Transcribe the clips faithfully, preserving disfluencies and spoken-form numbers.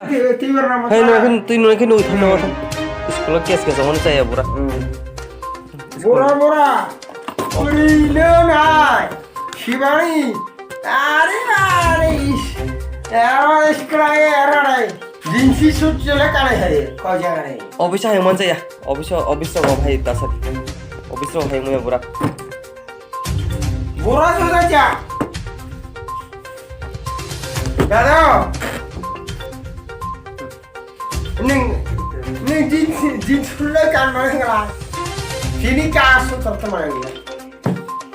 Twi, twi bar nama Hai, no, sara. Kan twi no, kan twi no, twi no. School case, case, on saya, bura. Hmm. School. Bura, bura. Puri le nai. Shibani. Are, are, ish. Ero, ish, krai, ero, rai. Jinsi suit jele kare hai, ko jagare. Office hai man saya. Office, office ro bhai dasari. Office ro bhai muya bura. Bura suda cha. Dada. Ning, ning jin, jin sulle kan mana ngala. Sini ka su tor tor mana ngala.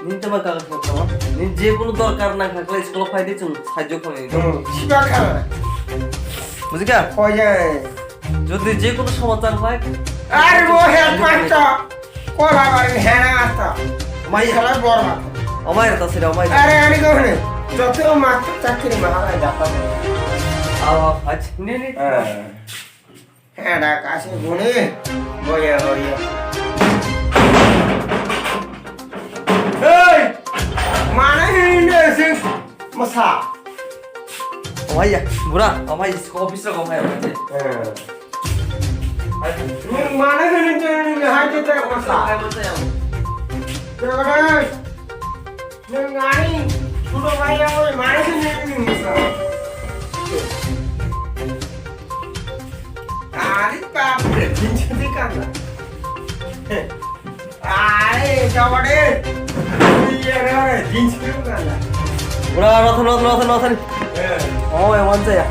Ning tama ka su tor. Ning je kono dorkar na khakle school phai di chung sajjo khone. Hmm, siba ka. Bujika? Ko je. Jodi je kono somosa hai. Are bo headmaster. Kola bari hena asta. Mai khala bor ma. Omai rata sira omai. Are ani ko hne. Joto ma chakri ma hala jata. Awa, ach, ni, ni. Eh. Heda kasi guni. Boya, boya. Hey! Mana ini sing masa. Omai ya, bura, omai isko office ro omai. Eh. Ni mana ini ni hai kita masa. Hai masa ya. Jangan. Nwng ani sudo bai ya, oi, mane se nwng nwng sa. Ari bap re, jinsi di kanda. Ai, jawade. Iya re, jinsi di kanda. Bura, rothan, rothan, rothan, rothan. Eh. Oh, yang mana ya?